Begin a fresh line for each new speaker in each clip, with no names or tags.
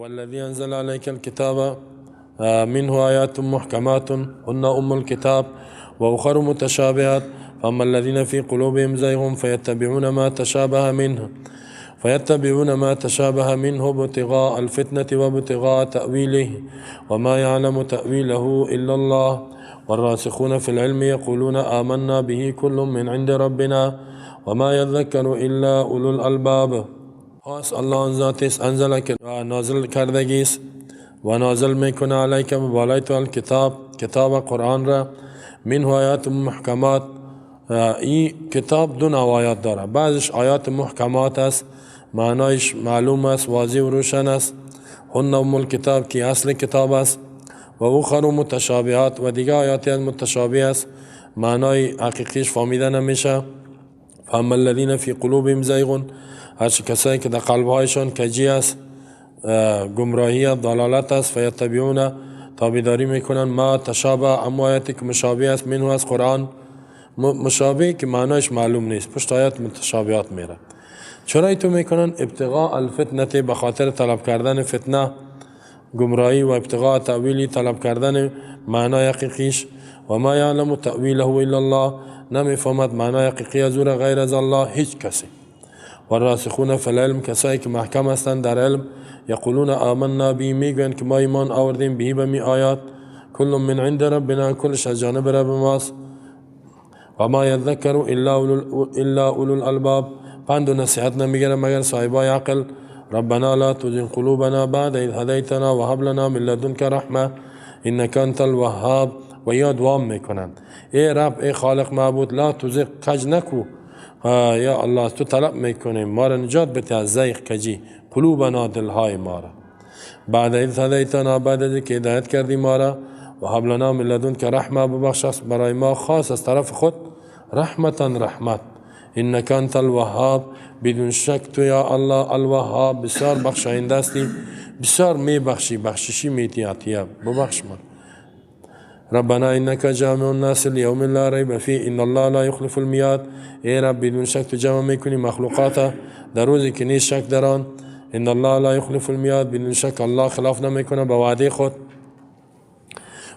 الذي انزل عليك الكتاب منه آيات محكمات هن ام الكتاب و اخر متشابهات فاما الذين في قلوبهم زيغ فيتبعون ما تشابه منه فيتبعون ما تشابه منه ابتغاء الفتنة وابتغاء تأويله وما يعلم تأويله إلا الله والراسخون في العلم يقولون آمنا به كل من عند ربنا وما يذكر إلا أولو الألباب. خاص الله آن ذات است انزل که نازل کردگی است و نازل میکنه علیک بالای تو الکتاب کتاب قرآن را منه آیات محکمات. این کتاب دو نوع آیات داره، بعضش آیات محکمات است، معنایش معلوم است، واضح و روشن است، هن ام الکتاب که اصل کتاب است، و اخر متشابهات و دیگه آیاتی متشابه است، معنای حقیقیش فهمیده نمیشه. فاما الذین فی قلوبهم زیغ، هر کسایی که در قلبهایشان کجی است، گمراهی ضلالت است، فیتبعون تابعداری میکنن ما تشابه اما آیاتی که مشابه است منه از قرآن، مشابه که معنایش معلوم نیست، پشت آیات متشابهات میره. چرا ایتو میکنن؟ ابتغاء الفتنه، به خاطر طلب کردن فتنه، گمراهی، و ابتغاء تأویلی، طلب کردن معنای حقیقیش. و ما یعلم تأویله الا الله، نمیفهمد معنای حقیقی از او را غیر از الله هیچ کسی. والراسخون فی العلم، کسایی که محکم هستند در علم، یقولون آمنا به، میگویند که ما ایمان آوردیم به می آیات، کل من عند ربنا، کلش از جانب رب ماست. و ما یذکر الا اولو الالباب، پند و نصیحت نمیگیرن مگر صاحبای عقل. ربنا لا تزغ قلوبنا بعد إذ هديتنا وهب لنا من لدنك رحمة إنك أنت الوهاب. و یا دوام میکنن ای رب، ای خالق معبود، لا تزغ، کج نکو یا الله، تو طلب میکنیم ما را نجات بده از زیغ کجی، قلوبنا دلهای ما را، بعد إذ هديتنا، بعد از که هدایت کردی ما را، و هب لنا من لدنك رحمة، ببخش برای ما خاص از طرف خود رحمتا رحمت، انک انت الوهاب، بدون شک تو یا الله الوهاب بسیار بخشاینده هستی، بسیار میبخشی، بخششی میتی، عطیه ببخش ما. ربنا انک جامع الناس لیوم لا ریب فیه ان الله لا یخلف المیعاد. ای رب بدون شک تو جمع میکنی مخلوقات در روزی که نیست شک در آن، ان الله لا یخلف المیعاد، بدون شک الله خلاف نمیکنه به وعده خود.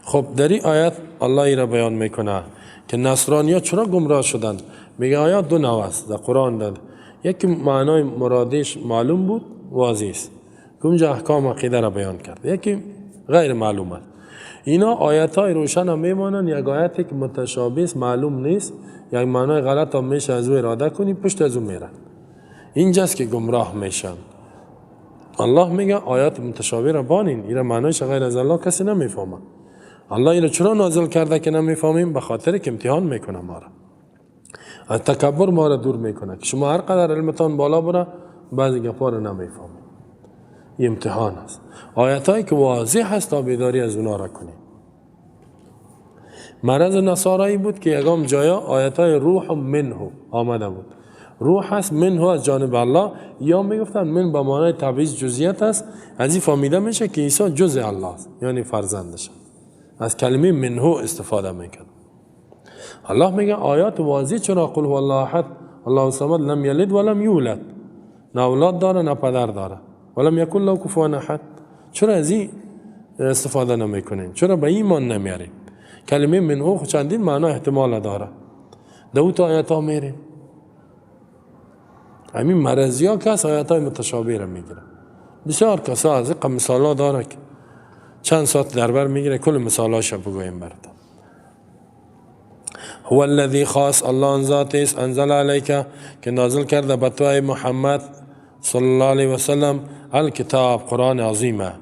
خب در این آیت الله ای را بیان میکنه که نصرانیا چرا گمراه شدند. میگه آیات دو نوع است در قرآن داد، یکی معنای مرادش معلوم بود واضح است که اونجا احکام عقیده را بیان کرد، یکی غیر معلوم است. اینا آیت های روشن هم میمانند، یک آیتی که متشابه است معلوم نیست، یک معنای غلط هم میشه از او اراده کنی پشت از او میرن، اینجاست که گمراه میشن. الله میگه آیات متشابه را بانین، اینا معنایش غیر از الله کسی نمیفهمه. الله اینو چرا نازل کرده که نمیفهمیم؟ به خاطر که امتحان میکنه ما را، از تکبر ما را دور میکنه که شما هر قدر علمتان بالا بره بعضی گپا را نمیفهمید. این امتحان است. آیت هایی که واضح هست تابعداری از اونا را کنیم. مرض نصارایی بود که یگام جایا آیت های روح منه آمده بود، روح هست منه از جانب الله، یا میگفتن من به معنای تبعیض جزئیت است، از این فهمیده میشه که عیسی جزء الله است، یعنی فرزندش، از کلمه منه استفاده میکرد. الله میگه آیات واضح چرا؟ قل هو الله احد الله الصمد لم یلد ولم یولد، نه اولاد داره نه پدر داره، ولم یکن له کفوا احد. چرا از این استفاده نمیکنین؟ چرا به ایمان نمیارین؟ کلمه منه خو چندین معنا احتمال داره، دو تا آیات ها میریم. همین مرضی ها کس آیات های متشابه را میگیره، بسیار کسا از این مثال ها داره که چند ساعت دربر میگیره کل مثال هاش بگویم براتون. هو الذی خاص الله آن ذات است انزل علیک که نازل کرده به تو ای محمد صلی الله علیه و سلم الکتاب قرآن عظیمه،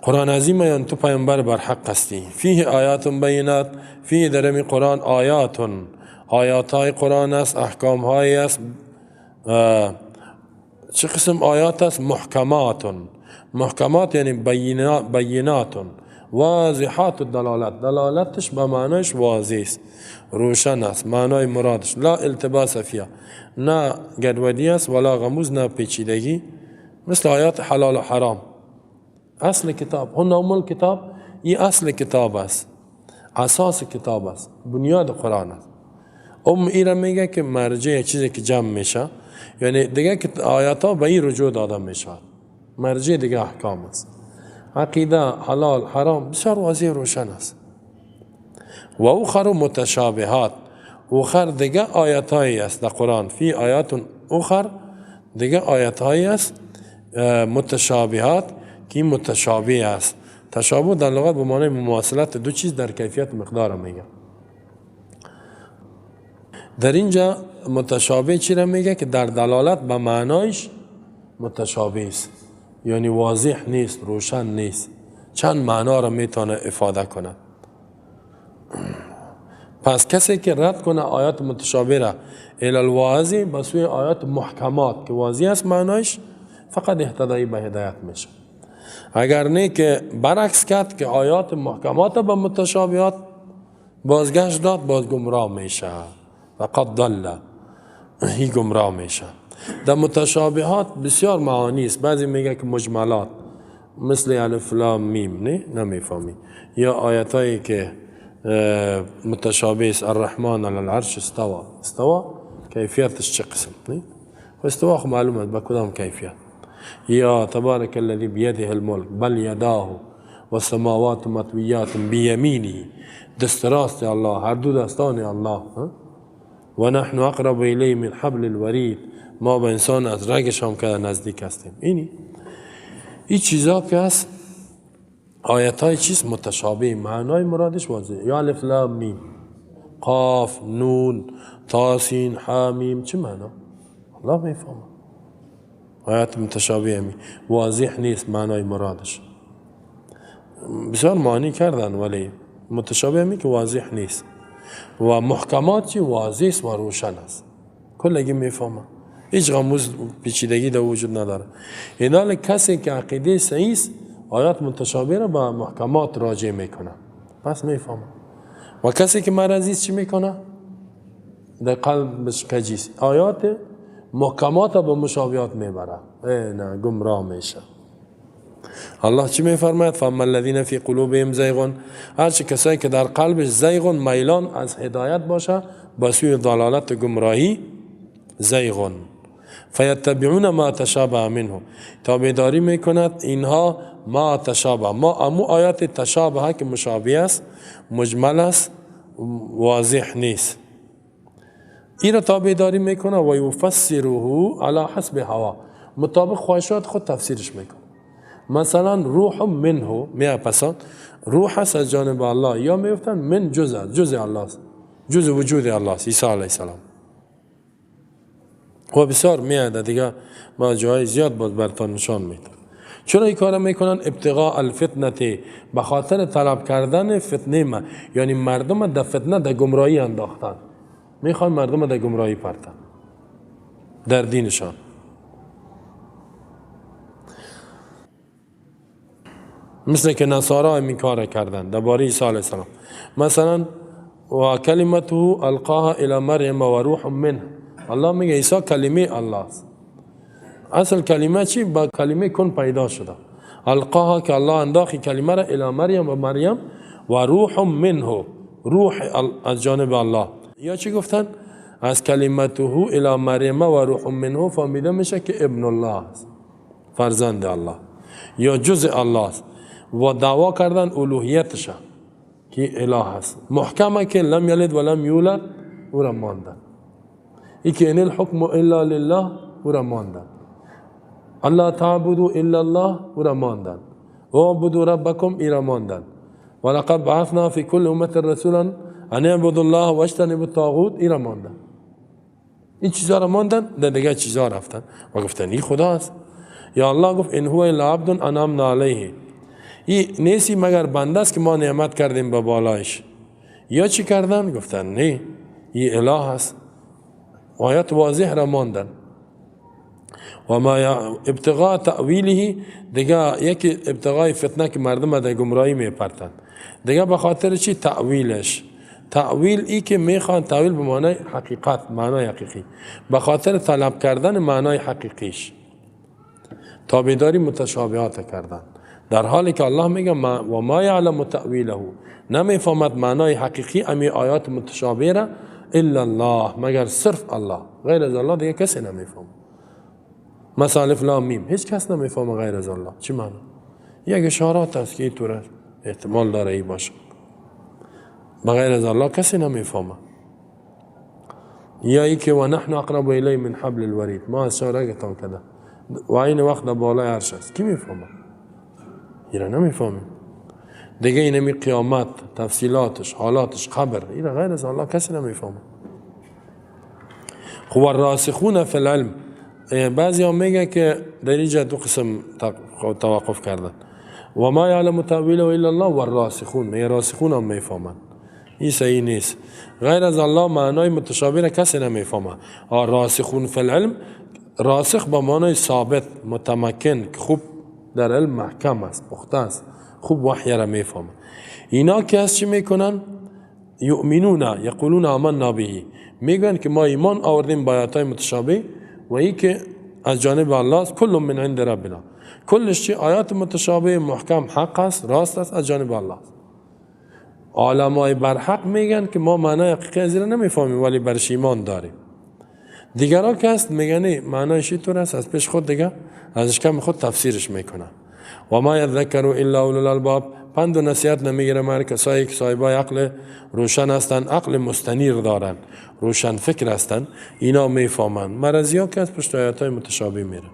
قرآن عظیمه یعنی تو پیامبر بر حق هستی. فیه آیات بینات، فیه در می قرآن آیات، آیات های قرآن است، احکام های است. چه قسم آیات است؟ محکمات، محکمات یعنی بینات واضحات الدلالت، دلالتش به معنایش واضح است، روشن است، معنای مرادش لا التباس فیها، نه گدودی است ولا غموز، نه پیچیدگی، مثل آیات حلال و حرام. اصل کتاب هن ام الکتاب، این اصل کتاب است، اساس کتاب است، بنیاد قرآن است. ام ایره میگه که مرجع چیزی که جمع میشه، یعنی دیگه که آیات ها به این رجوع داده میشه. مرجع دیگه احکام است. عقیده، حلال، حرام بسیار واضح روشن است. و اخر متشابهات، اخر دیگه آیت هایی است در قرآن، فی آیات اخر دیگه آیت هایی است متشابهات که متشابه است. تشابه در لغت به معنی مماثلت دو چیز در کیفیت مقدار میگه. در اینجا متشابه چی را میگه؟ که در دلالت به معنایش متشابه است، یعنی واضح نیست، روشن نیست، چند معنا را میتونه افاده کنه. پس کسی که رد کنه آیات متشابه را الی الواضح، به سوی آیات محکمات که واضح است معنایش، فقط اهتدایی به هدایت میشه. اگر نه که برعکس کرد که آیات محکمات به متشابهات بازگشت داد، باز گمراه میشه. فقط ضل، هی گمراه میشه. در متشابهات بسیار معانی است. بعضی میگه که مجملات مثل الف لام میم، نه نمیفهمی، یا آیت هایی که متشابه است، الرحمن علی العرش استوى، استوى کیفیتش چه قسم، نه استوا خو معلومه به کدام کیفیت. یا تبارک الذی بیده الملک بل یداه والسماوات مطویات بیمینه، دست راست الله، هر دو دستان الله. و نحن اقرب الیه من حبل الورید، ما به انسان از رگش هم که نزدیک هستیم. اینی این چیزا که هست آیت های چیز متشابه، معنای مرادش واضحه. یا الف لام میم، قاف نون طا سین حا میم، چه معنا؟ الله میفهمه. آیات متشابه می واضح نیست معنای مرادش، بسیار معنی کردن ولی متشابه می که واضح نیست. و محکمات چی واضح است و روشن است، کلگی میفهمه، هیچ غموز پیچیدگی در وجود نداره. اینال کسی که عقیده صحیح است آیات متشابه را با محکمات راجع میکنه، پس میفهمه. و کسی که مرضی است چی میکنه؟ در قلبش کجیست، آیات محکمات به مشابهات میبره، نه گمراه میشه. الله چی میفرماید؟ فاما الذین فی قلوبهم زیغ، هرچه کسایی که در قلبش زیغ، میلان از هدایت باشه به سوی ضلالت و گمراهی، زیغ فیتبعون ما تشابه منه، تابعداری میکند اینها ما تشابه، ما امو آیات تشابه که مشابه است، مجمل است، واضح نیست، این را تابعداری میکنه. و یفسره علی حسب هوا، مطابق خواهشات خود تفسیرش میکنه. مثلا روح منه، میپسند روح است از جانب الله، یا میگفتن من جزء، جزء الله است، جزء وجود الله است، عیسی علیه السلام. و بسیار میاد دیگه، ما جای زیاد باز برتان نشان میدم. چرا این کارا میکنن؟ ابتغاء الفتنه، به خاطر طلب کردن فتنه ما، یعنی مردم در فتنه، در گمراهی انداختن، میخوان مردم در گمراهی پرتن در دینشان. مثل که نصارا این کار کردن درباره عیسی علیه السلام. مثلا و کلمته القاها الی مریم و روح منه، الله میگه عیسی کلمه الله است. اصل کلمه چی؟ با کلمه کن پیدا شده. القاها که الله انداخت کلمه را، الی مریم و مریم و روح منه، روح از جانب الله. یا چی گفتن؟ از کلمته الی مریم و روح منه فهمیده میشه که ابن الله است، فرزند الله یا جزء الله است. و دعوا کردن الوهیتش که اله است، محکمه که لم یلد و لم یولد، او را ماندن. ای که ان الحکم الا لله، او را ماندن. الله تعبدوا الا الله، او را ماندن. اعبدوا ربکم، ای را ماندن. ولقد بعثنا فی کل امة رسولا ان اعبدوا الله واجتنبوا الطاغوت، ای را ماندن. این چیزا را ماندن، در دیگه چیزا رفتن و گفتن این خدا است. یا الله گفت ان هو الا عبد انعمنا علیه، این نیستی مگر بنده است که ما نعمت کردیم به بالایش. یا چی کردن؟ گفتن نه، این اله است. آیات واضح را ماندن. و ما ابتغاء تأویله، دیگه یکی ابتغای فتنه که مردم در گمراهی میپرتن، دیگه به خاطر چی؟ تأویلش. تأویل ای که میخوان، تأویل به معنای حقیقت، معنای حقیقی، به خاطر طلب کردن معنای حقیقیش تابعداری متشابهات کردن، در حالی که الله میگه و ما یعلم تأویله، نمیفهمد معنای حقیقی امی آیات متشابه را الا الله، مگر صرف الله، غیر از الله دیگه کسی نمیفهم. مثلا الف لام میم هیچ کس نمیفهمه غیر از الله. چی معنی؟ یک اشارات است که اینطور است، احتمال داره ای باشه، بغیر از الله کسی نمیفهمه. یا ای که و نحن اقرب الیه من حبل الورید، ما از شارگتان کده و این وقت در بالای عرش است، کی میفهمه؟ ایرا نمیفهمیم دیگه. اینمی قیامت، تفصیلاتش، حالاتش، قبر، ایرا غیر از الله کسی نمیفهمه. خب الراسخون فی العلم، بعضی هم میگه که در اینجا دو قسم توقف کردن، و ما یعلم تأویله الا الله و الراسخون، میگه راسخون هم میفهمن. این صحیح نیست، غیر از الله معنای متشابه را کسی نمیفهمه. راسخون فی العلم، راسخ با معنای ثابت، متمکن، که خوب در علم محکم است، پخته است، خوب وحی را میفهمه. اینا که از چی میکنن؟ یؤمنون یقولون آمنا به، میگن که ما ایمان آوردیم با آیات‌های متشابه و ای که از جانب الله است، کل من عند ربنا، کلش چی؟ آیات متشابه محکم حق است، راست است، از جانب الله است. علمای برحق میگن که ما معنای حقیقی از این نمیفهمیم ولی برش ایمان داریم. دیگران که هست میگن نه، معنایش اینطور است، از پیش خود دیگه از اشکام خود تفسیرش میکنن. و ما یذکر الا اولو الالباب، پند و نصیحت نمیگیره مگر کسایی که صاحبای عقل روشن هستند، عقل مستنیر دارن، روشن فکر هستند، اینا میفهمن. مرضی که از پشت آیات‌های متشابه میره.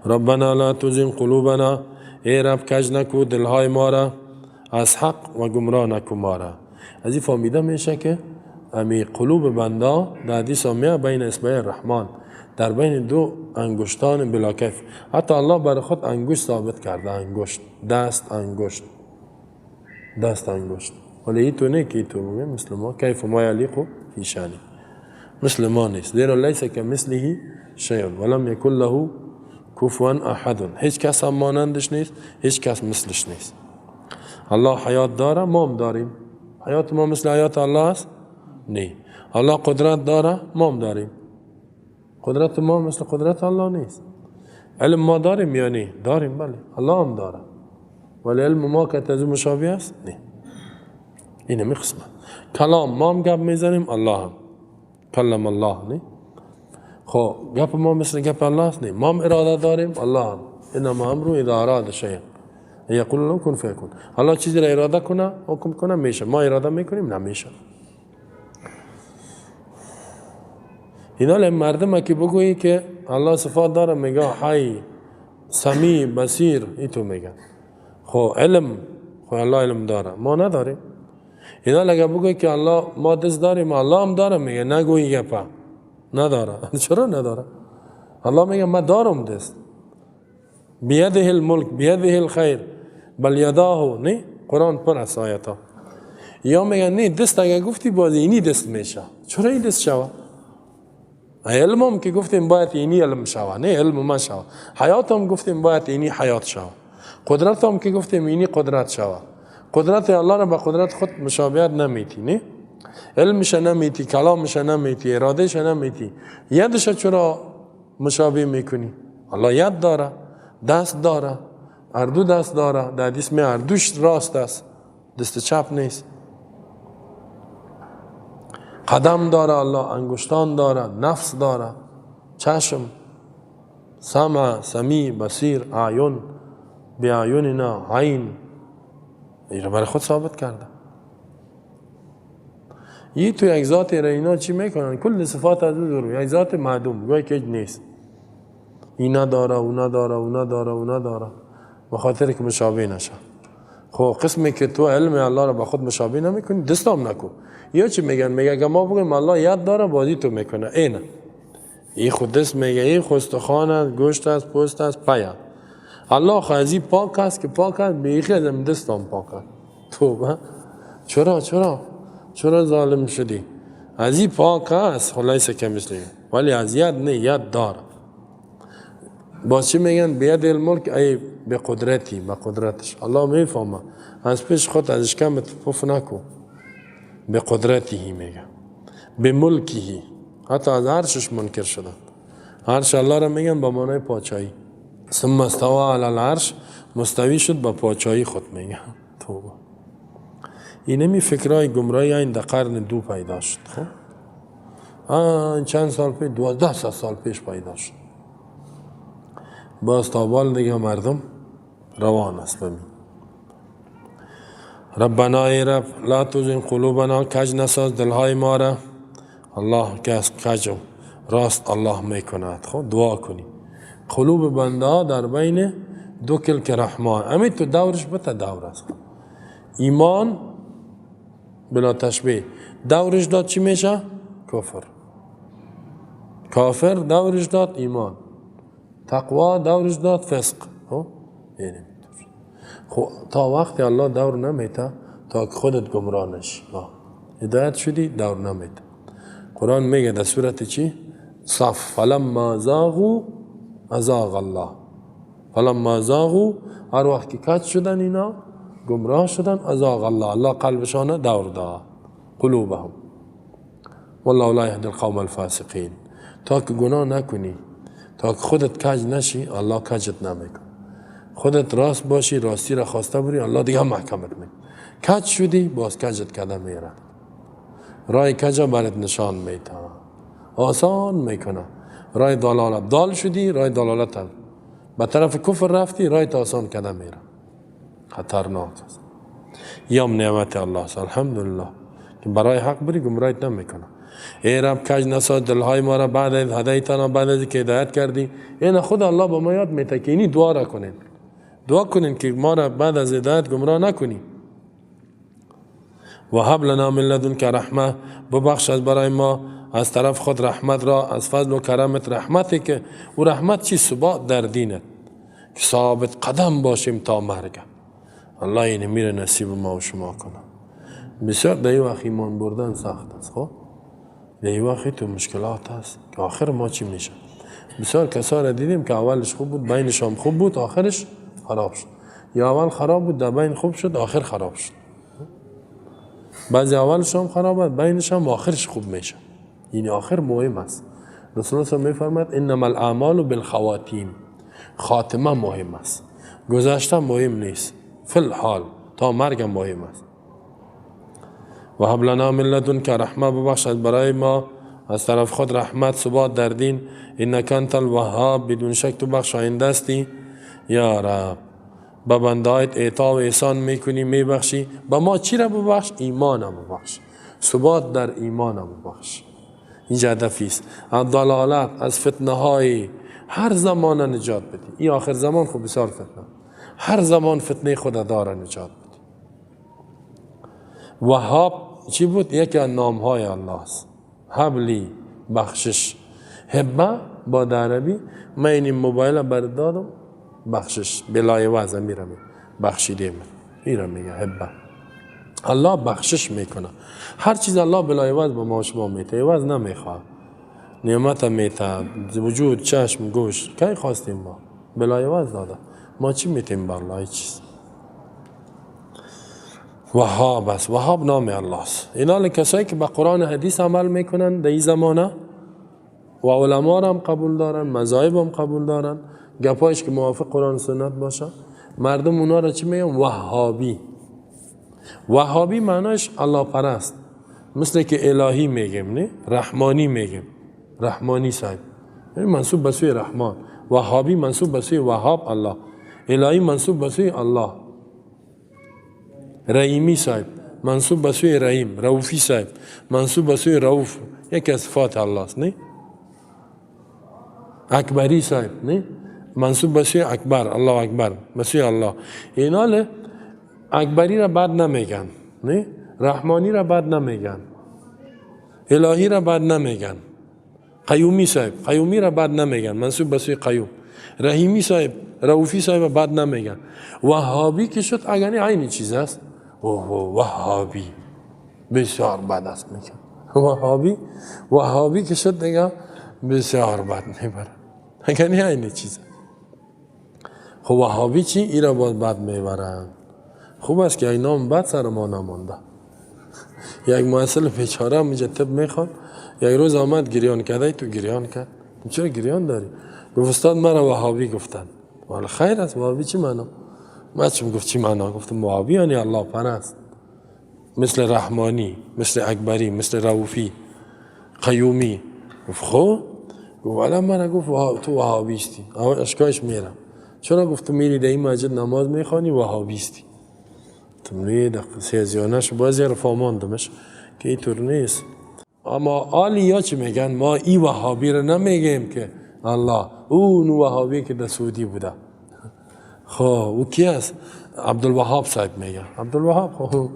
ربنا لا تزغ قلوبنا، ای رب کج نکو دلهای ما را از حق و گمراه نکو ما را. از این فهمیده میشه که امی قلوب بنده در حدیث میه بین اصبع الرحمن، در بین دو انگشتان بلا کیف. حتی الله برای خود انگشت ثابت کرده، انگشت، دست، انگشت، دست، انگشت، ولی ای تو نه که ای تو بگه مثل ما، کیف ما یلیق فی شانی، مثل ما نیست. زیرا لیس کمثله شیء ولم یکن له کفوا احد، هیچ کس هم مانندش نیست، هیچ کس مثلش نیست. الله حیات داره، ما هم داریم. حیات ما مثل حیات الله است؟ نه. الله قدرت داره، ما هم داریم. قدرت ما مثل قدرت الله نیست. علم ما داریم یا نه؟ داریم، بله، الله هم داره، ولی علم ما که از مشابه است؟ نه. اینه می قسمت کلام ما هم گپ میزنیم، الله هم کلم الله، نه. خب گپ ما مثل گپ الله است؟ نه. ما هم اراده داریم، الله هم. انما امره اذا اراد شیئا یقول له کن فیکون. الله چیزی را اراده کنه، حکم کنه، میشه. ما اراده میکنیم، نمیشه. اینا مردم که بگویی که الله صفات داره، میگه حی، سمیع، بصیر، ای تو میگه. خب علم، خب الله علم داره، ما نداریم. اینا اگه بگویی که الله ما دست داریم، الله هم داره، میگه نگویی گپا نداره. چرا نداره؟ الله میگه ما دارم دست، بیده الملک بیده الخیر بل یداه، نه قرآن پر از آیات. یا میگه نه دست اگه گفتی باز اینی دست میشه. چرا این دست شوه؟ علمم که گفتیم باید اینی علم شوه، نه علم ما شوه. حیاتم گفتیم باید اینی حیات شوه. قدرتم که گفتیم اینی قدرت شوه. قدرت الله را با قدرت خود مشابهت نمیتی، نه علمش نمیتی، کلامش نمیتی، ارادهش نمیتی. یدش چرا مشابه میکنی؟ الله ید داره، دست داره، اردو دست داره. در حدیث می اردوش راست است، دست چپ نیست. قدم داره الله، انگشتان داره، نفس داره، چشم، سمع، سمیع، بصیر، اعین، بیاعیننا، عین. این برای خود ثابت کرده. یه تو یک ذات را اینا چی میکنن؟ کل صفات از دور، یک ذات معدوم، گویا که نیست. این نداره، او نداره، او نداره، او نداره، به خاطر که مشابه نشه. خب قسمی که تو علم الله را با خود مشابه نمیکنی، دستام نکن. یا چی میگن؟ میگه اگه ما بگیم الله ید داره، بازی تو میکنه. اینه این خود دست میگه، این خستخوان است، گوشت است، پوست است، پی. الله خو پاک است که پاک است، بیخی از دستام پاک است. توبه، چرا چرا چرا ظالم شدی؟ از این پاک است، خلاص کمثله، ولی از ید نه، ید داره. باز چی میگن؟ بید الملک، ای به قدرتی، به قدرتش. الله میفهمه، از پیش خود از اشکم پف نکو. به قدرتی میگه، به ملکی، حتی از عرشش منکر شدن. عرش الله را میگن با معنای پاچایی. ثم استوی علی العرش، مستوی شد با پاچایی خود میگه. توبه. اینمی فکرای گمراهی این در قرن دو پیدا شد. خب چند سال پیش، 12 سال پیش پیدا شد. باز تابال دیگه مردم روان است. ببین ربنا ای رب لا تزغ قلوبنا، کج نساز دلهای ما را. الله کج راست الله میکند. خب دعا کنی قلوب بنده در بین دو کلک رحمان، امی تو دورش بته دور است. ایمان بلا تشبیه دورش داد چی میشه؟ کفر. کافر دورش داد ایمان، تقوا دورش داد فسق. خب یعنی خب تا وقتی الله دور نمیته تا که خودت گمراه نشی. هدایت شدی دور نمیته. قرآن میگه در سورت چی؟ صف، فلما زاغوا ازاغ الله. فلما زاغوا، هر وقت که کج شدن اینا گمراه شدن، ازاغ الله، الله قلبشان دور داد، قلوبهم، والله لا یهدی القوم الفاسقین. تا که گناه نکنی، تا که خودت کج نشی، الله کجت نمیکنه. خودت راست باشی، راستی را خواسته بری، الله دیگه محکمت میکنه. کج شدی باز کجت کده میره، رای کجا برات نشان میده، آسان میکنه. رای دلالت دال شدی، رای دلالت هم به طرف کفر رفتی، رای آسان کده میره، خطرناک است. یام نعمت الله است، الحمدلله که برای حق بری گمراهیت نمیکنه. ای رب کج نساز دلهای ما را بعد از هدایتنا، بعد از که هدایت کردی. این خود الله به ما یاد میده که اینی دعا را کنین، دعا کنین که ما را بعد از هدایت گمراه نکنی. و هب لنا من لدنک رحمه، ببخش از برای ما از طرف خود رحمت را، از فضل و کرمت، رحمتی که او رحمت چی؟ ثبات در دینت، که ثابت قدم باشیم تا مرگ. الله اینه میره نصیب ما و شما کنه. بسیار در این وقت ایمان بردن سخت است. خب در این وقت تو مشکلات هست که آخر ما چی میشه. بسیار کسا را دیدیم که اولش خوب بود، بینش هم خوب بود، آخرش خراب شد. یا اول خراب بود، در بین خوب شد، آخر خراب شد. بعضی اولش هم خراب بود، بینش هم آخرش خوب میشه. یعنی آخر مهم است. رسول الله میفرماد انما الاعمال بالخواتیم، خاتمه مهم است، گذشته مهم نیست، فی الحال تا مرگ مهم است. و هب لنا من لدنک رحمه، ببخشد برای ما از طرف خود رحمت، ثبات در دین. انک انت الوهاب، بدون شک تو بخشاینده هستی. یا رب به بندهایت اعطا و احسان میکنی، میبخشی. به ما چی را ببخش؟ ایمان ببخش، ثبات در ایمان ببخش. اینجا هدفی است. از ضلالت، از فتنه های هر زمان نجات بدی. این آخر زمان خب بسیار فتنه، هر زمان فتنه خود داره، نجات بدی. وهاب چی بود؟ یکی از نام های الله است. هبلی بخشش، هبه با عربی من این موبایل برات دادم، بخشش بلای وضع میرم بخشیده من، میرم میگه هبه. الله بخشش میکنه. هر چیز الله بلای وضع به ما شما میته، عوض نمیخواد. نعمت میته، وجود، چشم، گوش، کی خواستیم ما؟ بلای وضع داده. ما چی میتیم بر الله؟ چیز. وهاب است، وهاب نام الله است. اینا کسایی که به قرآن و حدیث عمل میکنن در این زمانه و علما را هم قبول دارن، مذاهب هم قبول دارن، گپایش که موافق قرآن و سنت باشه، مردم اونا را چی میگن؟ وهابی. وهابی معناش الله پرست، مثل که الهی میگیم، نه رحمانی میگیم، رحمانی صاحب یعنی منسوب به سوی رحمان. وهابی منسوب به سوی وهاب الله، الهی منسوب به سوی الله، رحیمی صاحب منسوب به سوی رحیم، رؤوفی صاحب منسوب به سوی رؤوف، یکی از صفات الله است، نه؟ اکبری صاحب، نه؟ منسوب به سوی اکبر، الله اکبر، به سوی الله. اینا اکبری را بد نمیگن، نه؟ رحمانی را بد نمیگن، الهی را بد نمیگن، قیومی صاحب قیومی را بد نمیگن، منسوب به سوی قیوم، رحیمی صاحب رؤوفی صاحب بد نمیگن. وهابی که شد اگر عین چیز است، اوه وهابی بسیار بد است میگن. وهابی، وهابی که شد دیگه بسیار بد میبره، اگر عین چیز. خب وهابی چی؟ ای را باز بد میبرن. خوب است که این نام بد سر ما نمانده. یک محصل بیچاره هم اینجا طب میخواد، یک روز آمد گریان کرده، تو گریان کرد. تو چرا گریان داری؟ گفت استاد مرا وهابی گفتن. والا خیر است، وهابی چی معنا؟ من چی گفت چی معنا؟ گفتم وهابی یعنی الله پرست، مثل رحمانی، مثل اکبری، مثل رؤوفی، قیومی. گفت خب گفت والا من گفت تو وهابیستی. اشکایش میرم. چرا؟ گفت تو میری در این مسجد نماز میخوانی وهابیستی. تمنی سیزیانش باز یه رفاماندمش که اینطور نیست. اما آلیا چی میگن؟ ما ای وهابی رو نمیگیم که الله، اون وهابی که در سعودی بوده. خب او کی است؟ عبدالوهاب صاحب میگه. عبدالوهاب، خب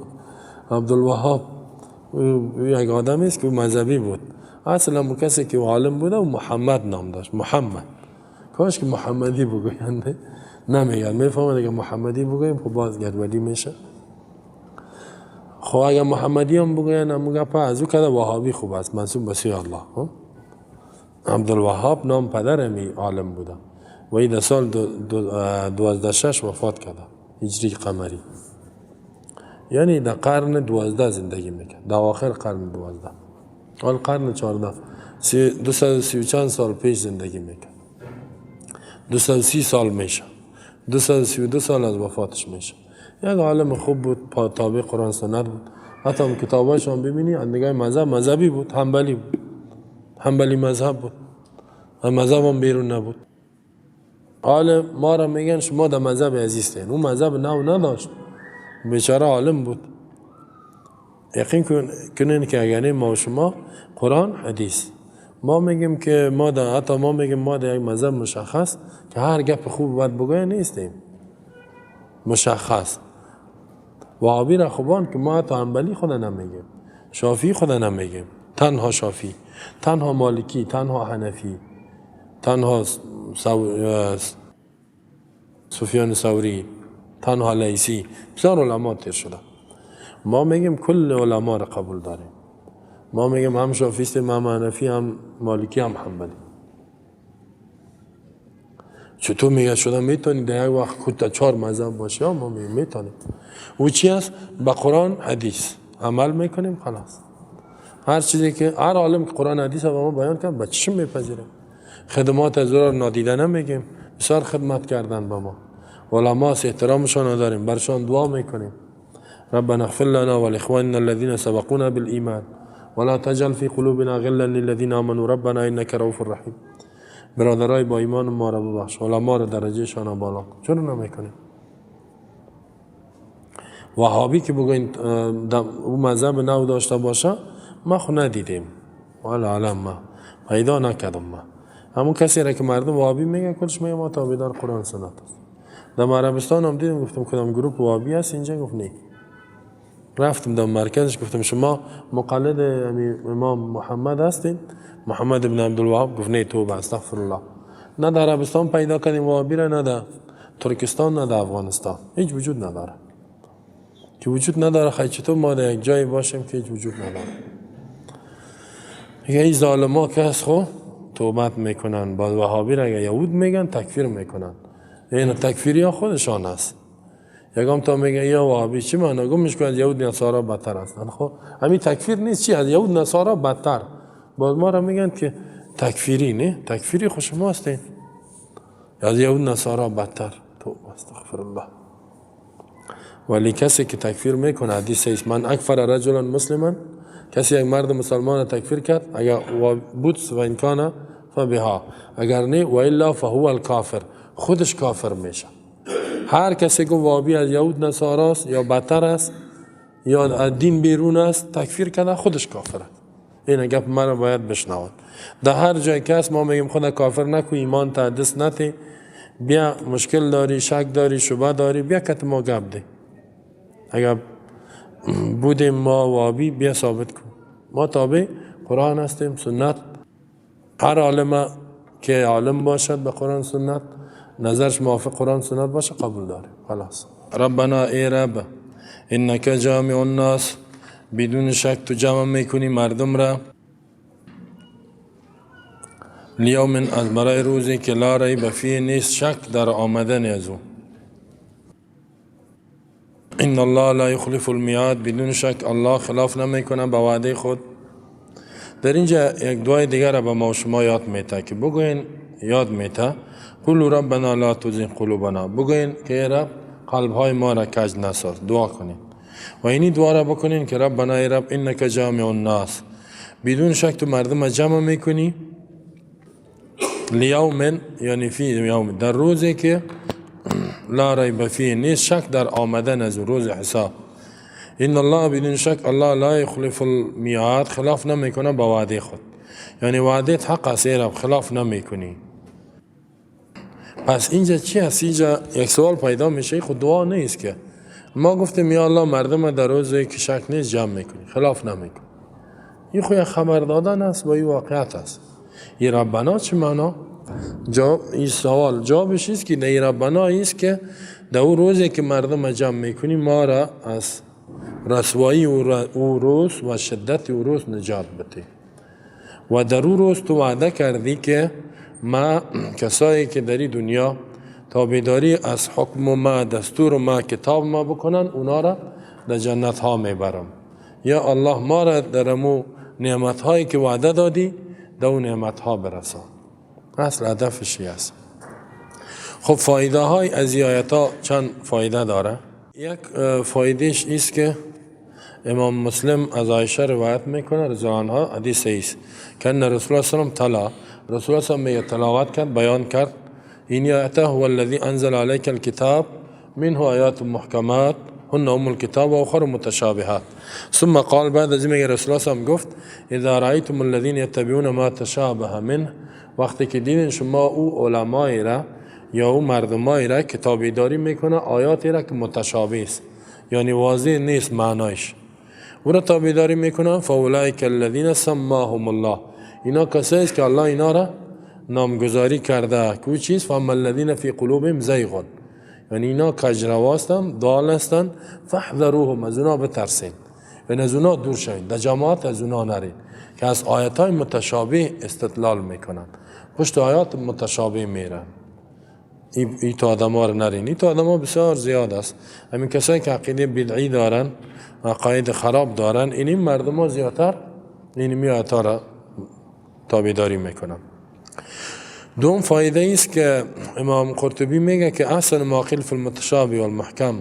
عبدالوهاب یک آدمی است که مذهبی بود. اصلا کسی که عالم بوده و محمد نام داشت، محمد. کاش که محمدی بگویند، نمیگن، میفهمند اگه محمدی بگوییم خب باز گدودی میشه. خب اگه محمدی هم بگوین هم گپه از او کده وهابی خوب است، منسوب به سوی الله. عبدالوهاب نام پدر می عالم بوده و این در سال 1206 وفات کرده هجری قمری، یعنی در قرن 12 زندگی میکرد، در آخر قرن 12، حال قرن 14، 230 چند سال پیش زندگی میکرد. 230 سال میشه، 232 سال از وفاتش میشه. یک عالم خوب بود، تابع قرآن سنت بود. حتی هم کتاباش هم ببینی اندگاه مذهب مذهبی بود، حنبلی بود، حنبلی مذهب بود، مذهب هم بیرون نبود. حال ما را میگن شما در مذهب عزیزتین، اون مذهب نو نداشت، بیچاره عالم بود. یقین کنین که اگر ما و شما قرآن حدیث، ما میگیم که ما در، حتی ما میگیم ما در یک مذهب مشخص که هر گپ خوب باید بگوی نیستیم مشخص. وهابی را خوبان که ما حتی حنبلی خود نمیگیم، شافعی خود نمیگیم، تنها شافعی، تنها مالکی، تنها حنفی، تنها سفیان ثوری، تنها لیثی، بسیار علما تیر شده. ما میگیم کل علما را قبول داریم. ما میگیم هم شافعی، هم حنفی، هم مالکی، هم حنبلی. چطور میگه شده میتونی در یک وقت کتا 4 مذهب باشه؟ ما میگیم میتونیم. او چی است؟ با قرآن حدیث عمل میکنیم خلاص. هر چیزی که هر عالم که قرآن حدیث به ما بیان کرد با چشم میپذیریم. خدمات از را نادیده نمیگیم، بسیار خدمت کردن به ما. علما احترامشان داریم، برشان دعا میکنیم. ربنا اغفر لنا ولاخواننا الذين سبقونا بالایمان ولا تجعل في قلوبنا غلا للذين آمنوا ربنا انك رؤوف رحیم. برادرای با ایمان ما را ببخش، علما را درجه شان بالا کن. چرا نمیکنیم؟ وهابی که بگوین او مذهب نو داشته باشه ما خو ندیدیم، والا علم ما پیدا نکردم. ما همون کسی را که مردم وهابی میگه کلش میگه ما تابعدار قرآن سنت است. در عربستان هم دیدم، گفتم کدام گروه وهابی هست اینجا؟ گفت نه. رفتم در مرکزش گفتم شما مقلد امام محمد هستین، محمد بن عبدالوهاب؟ گفت نه توبه استغفر الله. نه در عربستان پیدا کردیم وهابی را، نه در ترکستان، نه در افغانستان، هیچ وجود نداره. که وجود نداره خیلی چطور ما در یک جایی باشیم که هیچ وجود نداره؟ میگه این ظالما که هست خو توبت میکنن، با وهابی را اگه یهود میگن تکفیر میکنن، این تکفیری ها خودشان است. یکم تا میگه یا وهابی چی معنا؟ گمش کن از یهود نصارا بدتر هستن. خب همین تکفیر نیست، چی از یهود نصارا بدتر؟ باز ما را میگن که تکفیری، نه تکفیری خوش ما هستین، از یهود نصارا بدتر. توبه استغفر الله. ولی کسی که تکفیر میکنه، حدیث است من اکفر رجلا مسلما، کسی یک مرد مسلمان تکفیر کرد اگر بود و امکان فبها، اگر نه و الا فهو الکافر، خودش کافر میشه. هر کسی که وابی از یهود نصاراست یا بدتر است یا از دین بیرون است تکفیر کرده، خودش کافر است. این گپ مرا باید بشنود. در هر جای که هست ما میگیم خود کافر نکو، ایمان تا دست نتی، بیا مشکل داری، شک داری، شبه داری، بیا کت ما گپ ده. اگر بودیم ما وابی بیا ثابت کن. ما تابع قرآن هستیم، سنت. هر عالم که عالم باشد به قرآن سنت، نظرش موافق قرآن سنت باشه قبول داره خلاص. ربنا ای رب انک جامع الناس، بدون شک تو جمع میکنی مردم را، لیوم از برای روزی که لا ریب فیه نیست شک در آمدن از او. ان الله لا یخلف المیعاد، بدون شک الله خلاف نمیکنه به وعده خود. در اینجا یک دعای دیگر را به ما و شما یاد میته که بگوین، یاد میته قولوا ربنا لا تزغ قلوبنا، بگوین که رب قلب های ما را کج نساز. دعا کنین و اینی دعا را بکنین که ربنا ای رب انک جامع الناس، بدون شک تو مردم جمع میکنی لیوم یعنی فی یوم، در روزی که لا ریب فیه، نیست شک در آمدن از روز حساب. ان الله بدون شک الله لا یخلف المیعاد، خلاف نمیکنه با وعده خود، یعنی وعده حق است خلاف نمیکنی. پس اینجا چی هست؟ اینجا یک سوال پیدا میشه، خود دعا نیست که ما گفتیم یا الله مردم در روزی که شک نیست جمع میکنی، خلاف نمیکنی. این خو یک خبر دادن است و این واقعیت است. این ربنا چه معنا؟ جواب این سوال جوابش است که در ربنا است که در اون روزی که مردم جمع میکنی ما را از رسوایی او روز و شدت او روز نجات بده. و در او روز تو وعده کردی که ما کسایی که در دنیا تابعداری از حکم ما، دستور ما، کتاب ما بکنن، اونا را در جنت ها میبرم. یا الله ما را در امو نعمت هایی که وعده دادی در اون نعمت ها برسان. اصل هدفش است. خب فایده های از آیت ها چند فایده داره. یک فایدهش است که امام مسلم از عایشه روایت میکنه رضی الله عنها، حدیث است که ان رسول الله صلی الله علیه و تلا، رسول الله صلی الله علیه و تلاوت کرد، بیان کرد این آیت هو الذی انزل علیک الکتاب منه آیات محکمات هن ام الکتاب و اخر متشابهات. ثم قال، بعد از اینکه رسول الله صلی الله علیه و گفت اذا رأیتم الذین یتبعون ما تشابه منه، وقتی که دیدین شما او علمای را یا او مردمای را که تابعداری میکنه آیاتی را که متشابه است، یعنی واضح نیست معنایش، او را تابعداری میکنه، فاولئک الذین سماهم الله، اینا کسایی است که الله اینا را نامگذاری کرده. کو چیز؟ فاما الذین فی قلوبهم زیغ، یعنی اینا کجرو هستند، ضال هستند، فاحذروهم، از اونا بترسین، یعنی از اونا دور شوین، در جماعت از اونا نرین که از آیات های متشابه استدلال میکنن، پشت آیات متشابه میرن. ای تو آدم ها رو نرین. این تو آدم ها بسیار زیاد است. همین کسایی که عقیده بدعی دارن، عقاید خراب دارن، این مردم ها زیادتر این آیات ها را تابعداری میکنن. دوم فایده است که امام قرطبی میگه که احسن ما قیل فی المتشابه والمحکم،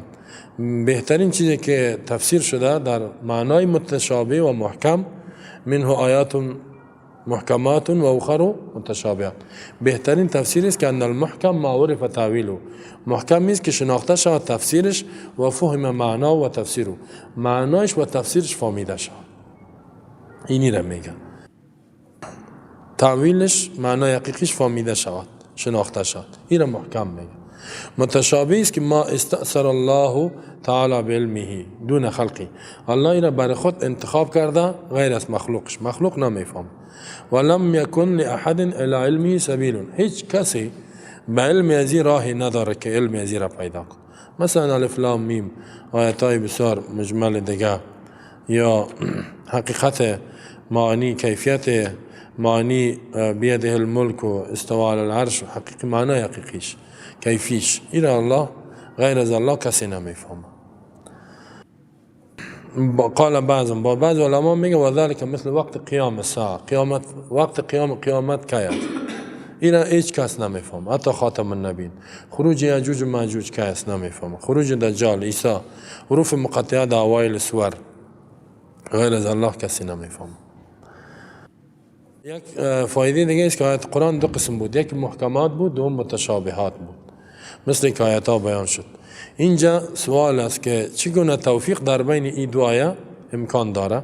بهترین چیزی که تفسیر شده در معنای متشابه و محکم، منه آیات محکمات و اخر متشابهات، بهترین تفسیر است که ان المحکم ما عرف تاویله، محکم است که شناخته شود تفسیرش و فهم معنا و تفسیره، معنایش و تفسیرش فهمیده شود. اینی را میگه تاویلش، معنای حقیقیش فهمیده شود، شناخته شود، این را محکم میگه. متشابه است که ما استأثر الله تعالی بعلمه دون خلقی، الله این را برای خود انتخاب کرده غیر از مخلوقش، مخلوق نمیفهم. ولم یکن لأحد الی علمه سبیل، هیچ کسی به علم ازی راهی نداره که علم ازی را پیدا کنه. مثلا الف لام میم، آیت های بسیار مجمل دیگه، یا حقیقت معانی، کیفیت معنی بیده الملک و استواء علی العرش، حقیقی معنای حقیقیش، کیفیش، این الله غیر از الله کسی نمیفهمه. قال بعض، با بعض علما میگه و ذلك مثل وقت قیام الساعه، قیامت، وقت قیام قیامت کی است، این هیچ کس نمیفهمه، حتی خاتم النبیین. خروج یاجوج و ماجوج کی است نمیفهمه، خروج دجال، عیسی، حروف مقطعه در اوایل سور، غیر از الله کسی نمیفهمه. یک فایده دیگه است که آیات قرآن دو قسم بود، یک محکمات بود، دوم متشابهات بود، مثل که آیات ها بیان شد. اینجا سوال است که چگونه توفیق در بین این دو آیه امکان داره؟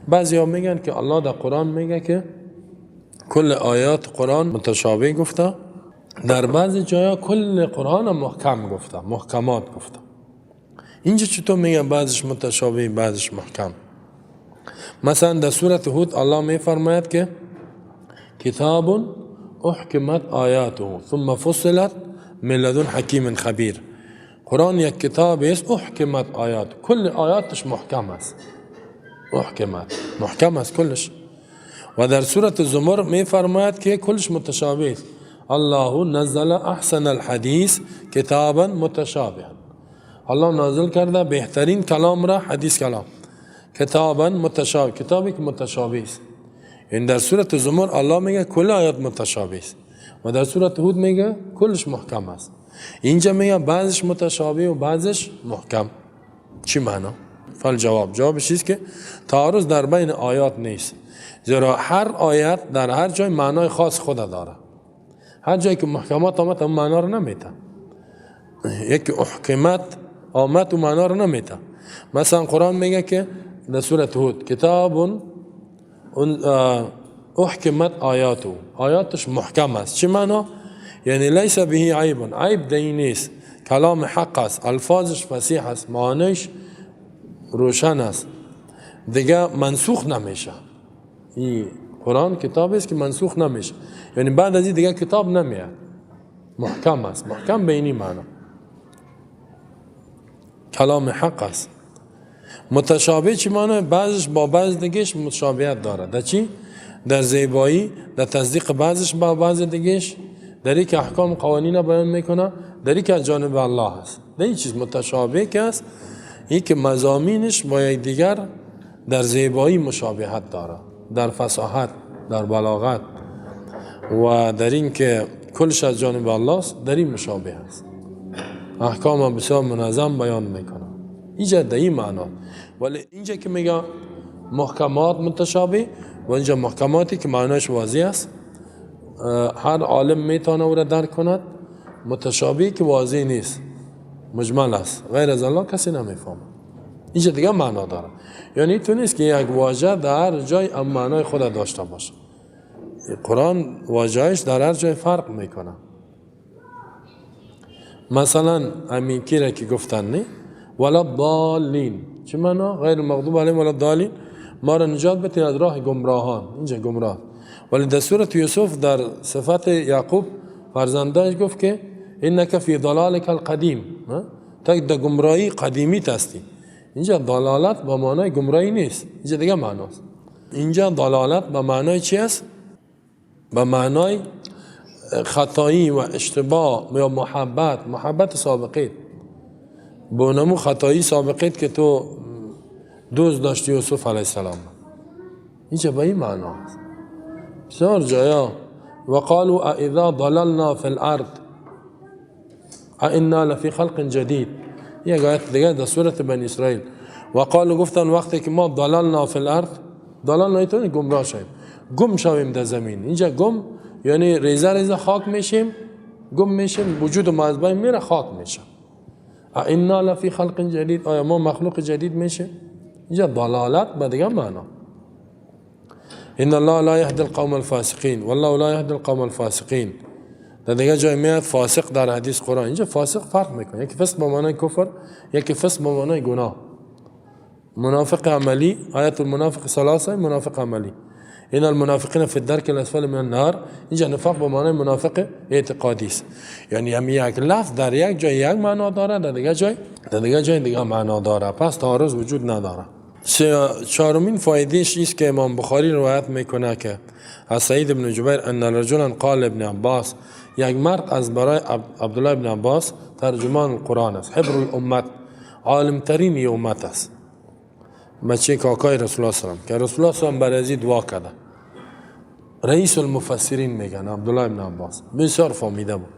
بعضی ها میگن که الله در قرآن میگه که کل آیات قرآن متشابه گفته، در بعضی جایا کل قرآن محکم گفته، محکمات گفته. اینجا چطور میگن بعضش متشابه بعضش محکم؟ مثلا در سورة هود الله میفرماید که کتاب احکمت آیاته ثم فصلت من لدن حکیم خبیر. قرآن یک کتاب است، احکمت آیات، کل آیاتش محکم است، احکمت محکم است کلش. و در سورة زمر میفرماید که کلش متشابه است. الله نزل احسن الحدیث کتابا متشابها، الله نازل کرده بهترین کلام را، حدیث کلام، کتابا متشابه، کتابی که متشابه است. این در سورة زمر الله میگه کل آیات متشابه است و در سورة هود میگه کلش محکم است. اینجا میگه بعضش متشابه و بعضش محکم. چی معنا؟ فالجواب، جوابش است که تعارض در بین آیات نیست، زیرا هر آیت در هر جای معنای خاص خود داره. هر جایی که محکمات آمد هم معنا رو نمیده. یکی احکمت آمد و معنا رو نمیده. مثلا قرآن میگه که در سورة هود کتاب احکمت آیاتو، آیاتش محکم است. چه معنا؟ یعنی لیس به عیب، عیب در این نیست، کلام حق است، الفاظش فصیح است، معنیش روشن است، دیگه منسوخ نمیشه. این قرآن کتاب است که منسوخ نمیشه، یعنی بعد از این دیگه کتاب نمیاد، محکم است. محکم به اینی معنا کلام حق است. متشابه چی معنی؟ بعضش با بعض دیگهش متشابهت داره. در چی؟ در زیبایی، در تصدیق بعضش با بعض دیگهش، در اینکه احکام قوانین بیان میکنه، در اینکه از جانب الله است. در این چیز متشابه که است، این که مضامینش با یکدیگر در زیبایی مشابهت داره، در فصاحت، در بلاغت و در این که کلش از جانب الله است، در این مشابه است. احکام بسیار منظم بیان میکنه. اینجا در این معنا. ولی اینجا که میگه محکمات متشابه و اینجا محکماتی که معناش واضح است، هر عالم میتونه او را درک کند. متشابه که واضح نیست، مجمل است، غیر از الله کسی نمیفهمه. اینجا دیگه معنا داره. یعنی تو نیست که یک واژه در هر جای ام معنای خود داشته باشه. قرآن واژه‌اش در هر جای فرق میکنه. مثلا همین کی را که گفتن نه ولا ضالین، چه معنا؟ غیر المغضوب علیهم ولا الضالین، ما را نجات بده از راه گمراهان. اینجا گمراه. ولی در سورة یوسف در صفت یعقوب فرزندانش گفت که انک فی ضلالک القدیم، تا در گمراهی قدیمی هستی. اینجا ضلالت با معنای گمراهی نیست، اینجا دیگه معناست. اینجا ضلالت با معنای چی است؟ با معنای خطایی و اشتباه یا محبت، محبت سابقیت، با نمو خطایی سابقیت که تو دوست داشتی یوسف علیه السلام. اینجا به این معنا است. بسیار جایا وقالوا اذا ضللنا فی الارض ائنا لفی خلق جدید. یک آیت دیگه در سورة بنی اسرائیل. وقالوا گفتن وقتی که ما ضللنا فی الارض، ضللنا یعنی گمراه شویم، گم شویم در زمین. اینجا گم یعنی ریزه ریزه خاک میشیم، گم میشیم، وجود ما از بین میره، خاک میشه. ائنا لفی خلق جدید، آیا ما مخلوق جدید میشیم؟ اینجا ضلالت به دیگه معنا. ان الله لا يهدي القوم الفاسقین والله لا يهدي القوم الفاسقین. در دیگه جای میاد فاسق در حدیث قرآن. اینجا فاسق فرق میکنه، یکی فسق به معنای کفر، یکی فسق به معنای گناه. منافق عملی، آیت المنافق ثلاثه، منافق عملی. ان المنافقین فی الدرک الاسفل من النار. اینجا نفاق به معنای منافق اعتقادی است. یعنی هم یک لفظ در یک جای یک معنا داره، در دیگه جای در دیگه جای دیگه معنا داره، پس تعارض وجود نداره. چهارمین فایدهش است که امام بخاری روایت میکنه که از سعید بن جبیر ان رجلا قال ابن عباس، یک مرد از برای عبدالله ابن عباس ترجمان قرآن است، حبر الامت، عالمترین امت است، بچه کاکای رسول الله صلی الله علیه و که رسول الله صلی الله علیه و برای دعا کرده. رئیس المفسرین میگن عبدالله ابن عباس، بسیار فهمیده بود،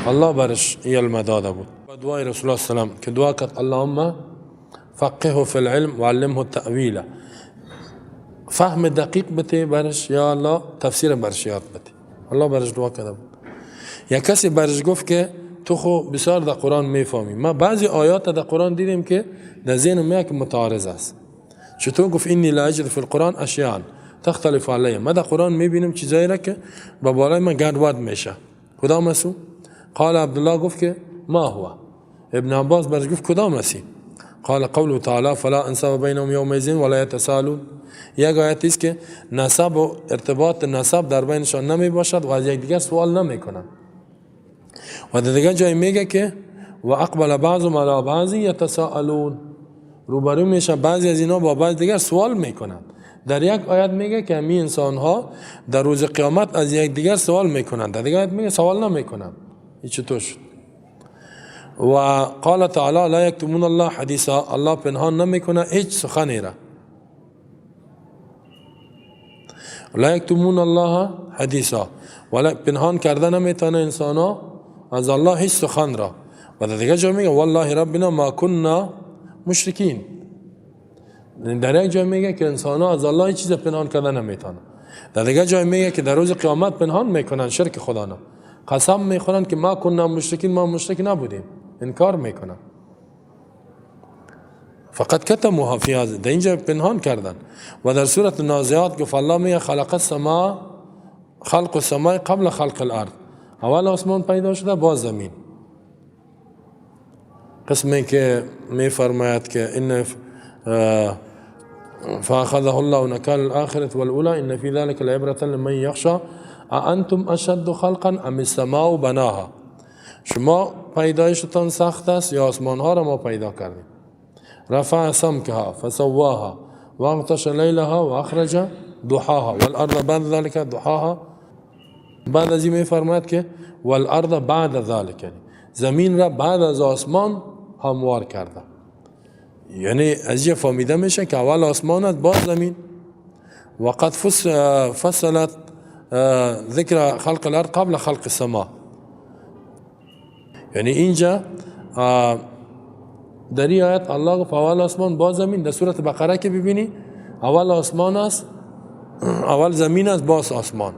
الله برش علم داده بود. با دعای رسول الله صلی الله علیه و که دعا کرد اللهم فقهه فی العلم وعلمه التأویل، فهم دقیق بده برش یا الله، تفسیر برش یاد بده. الله برش دعا کرده بود. یا کسی برش گفت که تو خو بسیار در قرآن میفهمی، ما بعضی آیات در قرآن دیدیم که در ذهن ما که متعارض است. چطور گفت انی لا اجد فی القرآن اشیاء تختلف علی، ما در قرآن میبینیم چیزایی را که با بالای من گډوډ میشه. کدام است؟ قال عبدالله گفت که ما هو. ابن عباس برش گفت کدام است؟ قال قوله تعالی فلا انساب بینهم یومئذ ولا یتساءلون. یک آیت است که نسب و ارتباط نسب در بینشان نمی باشد و از یکدیگر سوال نمی کنند. و در دیگر جای میگه که و اقبل بعضهم علی بعض یتساءلون، روبرو میشه بعضی از اینا با بعض دیگر سوال میکنند. در یک آیت میگه که همین انسان ها در روز قیامت از یکدیگر سوال میکنند، در دیگر آیت میگه سوال نمیکنند. این چطور شد؟ و قال تعالی لا یکتمون الله حدیثا، الله پنهان نمیکنه هیچ سخنی را. لا یکتمون الله حدیثا، ولا پنهان کرده نمیتونه انسان ها از الله هیچ سخن را. و در دیگه جای میگه والله ربنا ما كنا مشرکین. در یک جای میگه که انسان ها از الله هیچ چیز پنهان کرده نمیتونه. در دیگه جای میگه که در روز قیامت پنهان میکنن شرک خدا نه. قسم میخورند که ما کنا مشرکین، ما مشرک نبودیم، انکار میکنن. فقط کتموها فی هذا، در اینجا پنهان کردن. و در سورة النازعات گفت الله میگه خلق السماء، خلق السماء قبل خلق الارض، اول آسمان پیدا شده باز زمین. قسمی که میفرماید که ان فاخذه الله نكال الآخرة والأولى إن في ذلك لعبرة لمن يخشى أأنتم أشد خلقا أم السماء بناها. شما پیدایشتان سخت است یا آسمان ها را ما پیدا کردیم؟ رفع سمكها فسواها واغطش لیلها واخرج ضحاها والارض بعد ذلك ضحاها. بعد از این میفرماید که والارض بعد ذلك، یعنی زمین را بعد از آسمان هموار کرده. یعنی از یه فهمیده میشه که اول آسمان است باز زمین. وقد فصلت ذکر خلق الارض قبل خلق السماء. یعنی اینجا در این آیت الله گفت اول آسمان باز زمین. در سورة بقره که ببینی اول آسمان است، اول زمین است باز آسمان.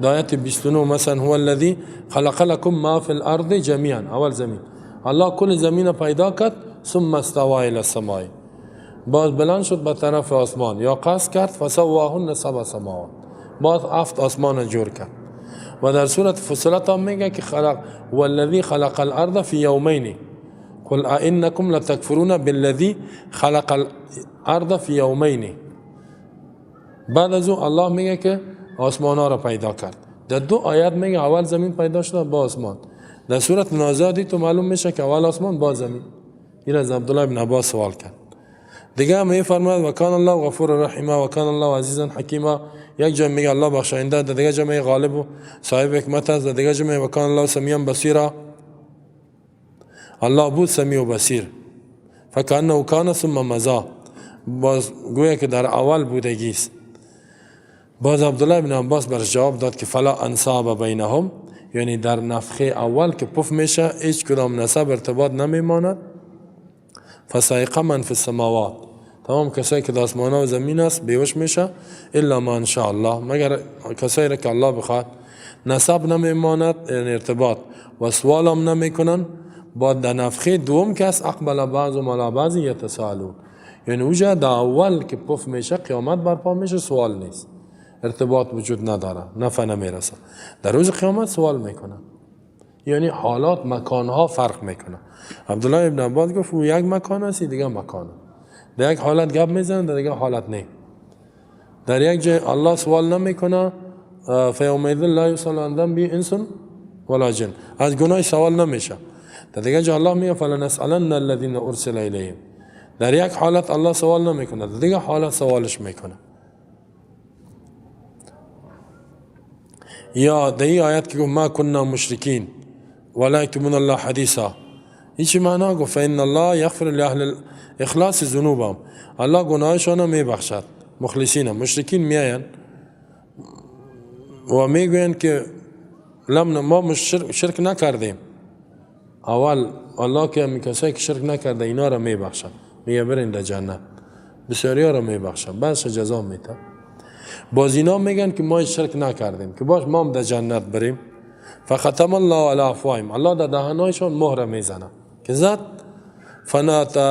در آیت 29 مثلا هو الذی خلق لكم ما فی الارض جمیعا، اول زمین، الله کل زمین پیدا کرد، ثم استوى الى السماء، باز بلند شد به طرف آسمان یا قصد کرد، فسواهن سبع سماوات، باز هفت آسمان جور کرد. و در سورة فصلت هم میگه که خلق والذی خلق الارض فی یومین قل ائنکم لتکفرون بالذی خلق الارض فی یومین. بعد از او الله میگه که آسمان ها را پیدا کرد. در دو آیت میگه اول زمین پیدا شده با آسمان. در سورة نازعات تو معلوم میشه که اول آسمان با زمین. این از عبدالله بن عباس سوال کرد. دیگه هم میفرماید و کان الله غفور رحیما و کان الله عزیزا حکیما. یک جای میگه الله بخشاینده، در دیگه جای میگه غالب و صاحب حکمت است، در دیگه جای میگه و کان الله سمیعا بصیرا. الله بود سمیع و بصیر. فکأنه کان ثم مضی، باز گویا که در اول بودگی است. باز عبدالله بن عباس برش جواب داد که فلا انصاب بینهم، یعنی در نفخه اول که پف میشه هیچ کدام نسب ارتباط نمیماند. فصعق من فی السماوات، تمام کسایی که در آسمان و زمین است بیهوش میشه، الا من شاء الله، مگر کسایی را که الله بخواد. نسب نمیماند یعنی ارتباط، و سوال هم نمیکنن. بعد در نفخه دوم کس اقبل بعضهم علی بعض یتساءلون، یعنی اوجا در اول که پف میشه قیامت برپا میشه، سوال نیست، ارتباط وجود نداره، نفع نمیرسه. در روز قیامت سوال میکنن، یعنی حالات مکانها فرق میکنه. عبدالله ابن عباس گفت او یک مکان است دیگه مکان، در یک حالت گپ میزنه، در دیگه حالت نه. در یک جای الله سوال نمیکنه، فیومئذ لا یسأل عن ذنبه انس ولا جن، از گناه سوال نمیشه. در دیگه جای الله میگه فلنسألن الذین ارسل الیهم، در یک حالت الله سوال نمیکنه، در دیگه حالت سوالش میکنه. یا در این آیت که گفت ما کنا مشرکین ولا یکتمون الله حدیثا، هیچ معنا گفت فإن الله یغفر لأهل الاخلاص ذنوبهم، الله گناهشان میبخشد. مخلصین مشرکین میاین و میگویند که لم ما شرک نکردیم. اول الله که کسایی که شرک نکرده اینا را میبخشد، میگه برین در جنت، بسیاری ها را میبخشد، بعضش جزا میده. باز اینا میگن که ما شرک نکردیم که باش ما هم در جنت بریم. فختم الله علی افواههم، الله در دهانایشان مهر میزنه که زد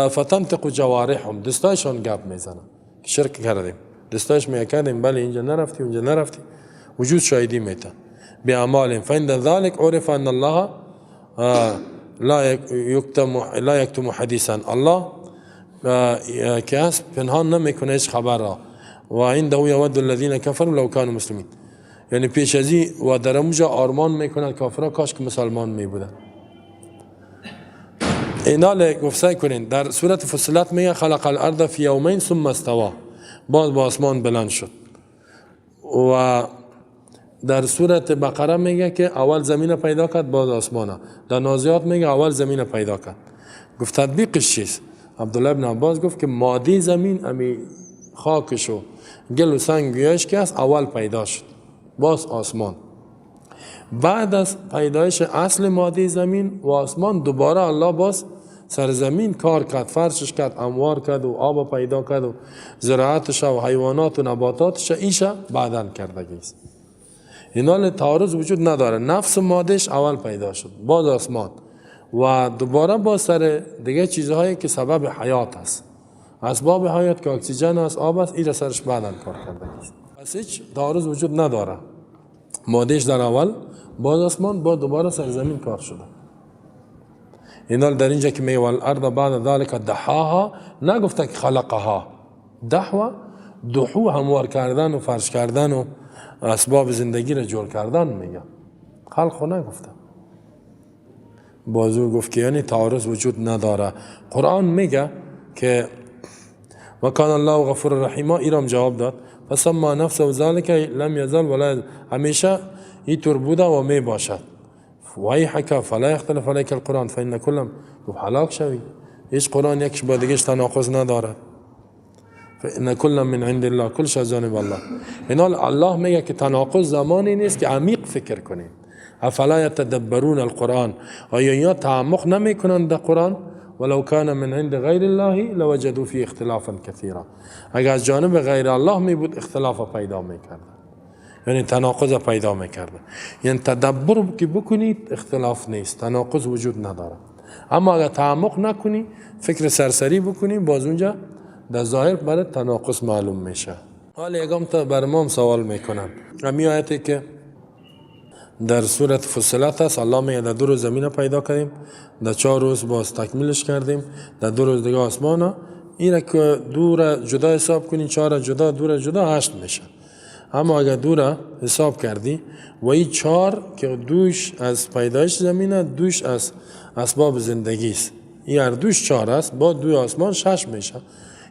فتنطق جوارحهم، دستایشان گپ میزنه که شرک کردیم، دستایش میگه کردیم، بله اینجا نرفتی اونجا نرفتی، وجود شاهدی میته باعمالهم. فعند ذلك عرف ان الله لا یکتم حدیثا، الله که هست پنهان نمیکنه هیچ خبر را. و عنده یود الذین کفروا لو كانوا مسلمین، یعنی پیش از این و در اونجا آرمان میکنند کافرها کاش که مسلمان میبودن. اینا گفت کنین در سورة فصلت میگه خلق الارض فی یومین ثم استوى، باز با آسمان بلند شد. و در سورة بقره میگه که اول زمین پیدا کرد باز آسمانه. در نازعات میگه اول زمین پیدا کرد. گفت تطبیقش چیست؟ عبدالله بن عباس گفت که ماده زمین امی خاکش و گل و سنگ گیاش که است اول پیدا شد باز آسمان. بعد از پیدایش اصل ماده زمین و آسمان دوباره الله باز سرزمین کار کرد، فرشش کرد، اموار کرد و آب پیدا کرد و زراعتش و حیوانات و نباتاتش ایشا بعداً کردگی است. اینا تعارض وجود نداره. نفس مادهش اول پیدا شد، باز آسمان و دوباره با سر دیگه چیزهایی که سبب حیات است، اسباب حیات که اکسیژن است، آب است، این سرش بعدا کار کرده است. پس هیچ تعارض وجود نداره. مادهش در اول، باز آسمان، با دوباره سر زمین کار شده. اینا در اینجا که میگه والارض بعد ذلك دحاها، نگفته که خلقها. دحوه، دحو هموار کردن و فرش کردن و اسباب زندگی را جور کردن میگه، خلق نگفته. بازو گفت که یعنی تعارض وجود نداره. قرآن میگه که و کان الله غفور رحیم، ایرام جواب داد فسما نفسه ذلك لم یزل ولا، همیشه اینطور بوده و می باشد. ویحک فلا یختلف علیک القرآن فإن کل، هلاک شوی، هیچ قرآن یکش با دیگهش تناقض نداره. فإن کل من عند الله، کلش از جانب الله. اینا الله میگه که تناقض زمانی نیست که عمیق فکر کنید. افلا یتدبرون القرآن، آیا اینا تعمق نمیکنند در قرآن؟ ولو کان من عند غیر الله لوجدوا فیه اختلافا کثیرا، اگر از جانب غیر الله می بود اختلاف پیدا میکردن، یعنی تناقض پیدا میکردن. یعنی تدبر که بکنید اختلاف نیست، تناقض وجود نداره. اما اگر تعمق نکنی، فکر سرسری بکنی، باز اونجا در ظاهر برای تناقض معلوم میشه. حالا یکم تا بر ما سوال میکنن. امی آیتی که در سورت فصلت است، الله میگه در 2 روز زمین پیدا کردیم، در 4 روز باز تکمیلش کردیم، در 2 روز دیگه آسمان. این که 2 را جدا حساب کنی، 4 جدا، 2 جدا، 8 میشه. اما اگر 2 را حساب کردی و این 4 که دوش از پیدایش زمینه، دوش از اسباب زندگی است، این هر دوش 4 است، با 2 آسمان 6 میشه.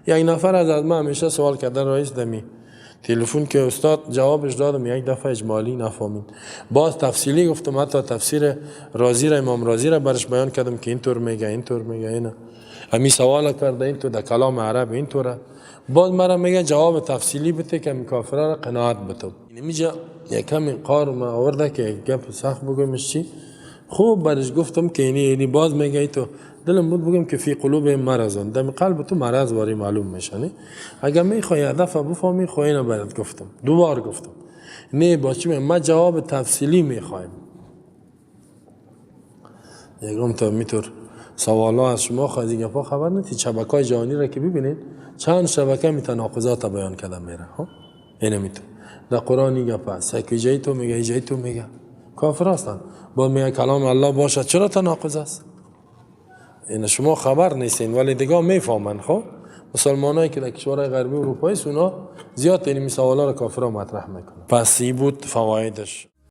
یک نفر از من همیشه سوال کرده رئیس دمی تلفن که استاد جوابش دادم یک دفعه اجمالی نفهمید، باز تفصیلی گفتم، حتی تفسیر رازی را، امام رازی را برش بیان کردم که اینطور میگه، اینطور میگه، اینا همی سوال کرده، اینطور در کلام عرب اینطوره. باز مرا میگه جواب تفصیلی بده که کافرا را قناعت بده. اینجا یکم قار ما آورده که گپ سخت بگمش چی. خوب برش گفتم که اینی باز میگه تو دلم بود بگم که فی قلوب مرض، دم قلب تو مرض واری معلوم میشه. اگر میخوای هدف بفهمی خو اینو برات گفتم، 2 بار گفتم. نه با چی ما جواب تفصیلی میخوایم. یکم تا میتور سوالا از شما خواهی گپا خبر نیستی. شبکه‌های جهانی را که ببینید چند شبکه می تناقضات بیان کردن میره. ها اینو میتون در قرآن گپ است، که جای تو میگه، جای تو میگه، کافر هستن. با میگه کلام الله باشد، چرا تناقض است؟ این شما خبر نیستین ولی دیگه میفهمن. خب مسلمانایی که در کشورهای غربی اروپایی است، اونا زیاد این سوالا را کافرها مطرح میکنن. پس این بود فوایدش.